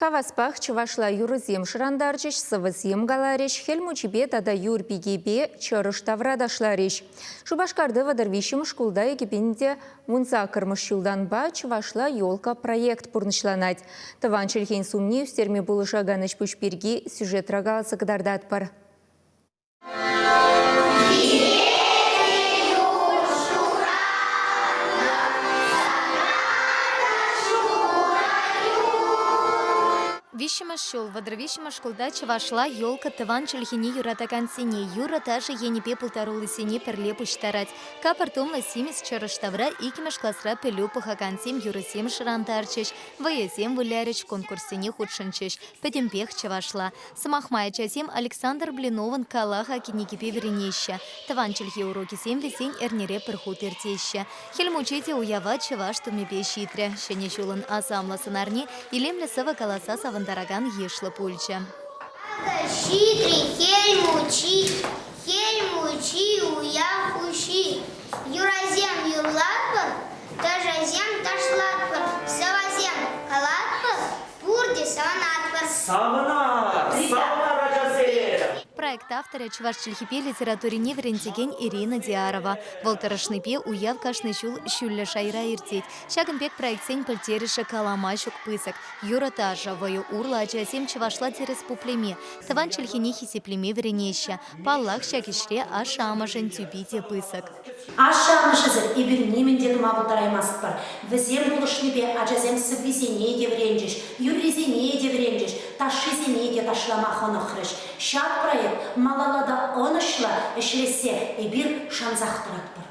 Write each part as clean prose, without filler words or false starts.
Хаваспах чӑвашла юрӑсем шӑрантарчӗҫ, сӑвӑсем каларӗҫ, Хӗл Мучипе тата Юр пикепе чӑрӑш тавра ташларӗҫ. Шупашкарти 33-мӗш шкулта 2018-мӗш ҫултанпа Чӑвашла елка проект пурнӑҫланать. Тӑван чӗлхен сумне ӳстерме пулӑшакан ӗҫ-пуҫ пирки сюжетра каласа кӑтартатпӑр. Виҫҫӗмӗш ҫул 33-мӗш шкулта чӑвашла елка тӑван чӗлхене юратакансене, юрӑ-ташӑ енӗпе пултаруллисене пӗрле пуҫтарать. Капӑр тумлӑ симӗс чӑрӑш тавра иккӗмӗш класра пӗлӳ пухакансем юрӑсем шӑрантарчӗҫ, вӑйӑсем вылярӗҫ, конкурссене хутшӑнчӗҫ. Пӗтӗмпех чӑвашла. Сӑмах май, ачасем Александр Блиновӑн «Кала-ха» кӗнекипе вӗренеҫҫӗ. Тӑван чӗлхе урокӗсем вӗсен эрнере пӗр хут иртеҫҫӗ. Хӗл Мучи те уява чӑваш тумӗпе ҫитрӗ. Ҫӗнӗ ҫулӑн асамлӑ сӑнарне илемлӗ сӑвӑ каласа савӑнтаракан йышлӑ пулчӗ. Акӑ ҫитрӗ Хӗл Мучи, Хӗл Мучи уяв хуҫи. Юрасем юрлатпӑр, ташӑсем ташлатпӑр, сӑвӑсем калатпӑр, Пурте савӑнатпӑр. Савӑнар! Савӑнар, ачасем! Проект авторӗ чӑваш чӗлхипе литературине вӗрентекен Ирина Диарова. Вӑл тӑрӑшнипе уяв кашни ҫул ҫӳллӗ шайра иртет. Ҫакӑн пек проектсен пӗлтерӗшӗ калама ҫук пысӑк. Юрӑ-ташӑ, вӑйӑ урлӑ ачасем чӑвашла тӗрӗс пуплеме, тӑван чӗлхене хисеплеме вӗренеҫҫӗ. Паллах, ҫак ӗҫре ашшӗ-амӑшӗн тӳпи те пысӑк. Ашшӗ-амӑшӗсӗр эпир нимӗн те тума пултараймастпӑр. Вӗсем пулӑшнипе ачасем сӑввисене те вӗренчӗҫ, юррисене те вӗренчӗҫ, ташшисене те ташлама хӑнӑхрӗҫ. Ҫак проект малалла та ӑнӑҫлӑ ӗҫлессе эпир шансах тӑратпӑр.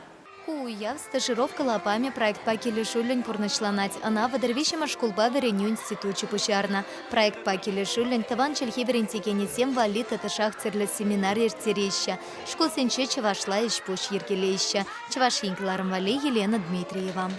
Ку уяв стажировка лапамӗ проектпа килӗшӳллӗн пурнӑҫланать. Ӑна 33-мӗш шкулпа вӗренӳ институчӗ пуҫарнӑ. Проектпа килӗшӳллӗн тӑван чӗлхе вӗрентекенӗсем валли тӑтӑшах тӗрлӗ семинар ирттереҫҫӗ. Шкулсенче чӑвашла ӗҫ-пуҫ йӗркелеҫҫӗ. Чӑваш Ен кӑларӑм валли Елена Дмитриева.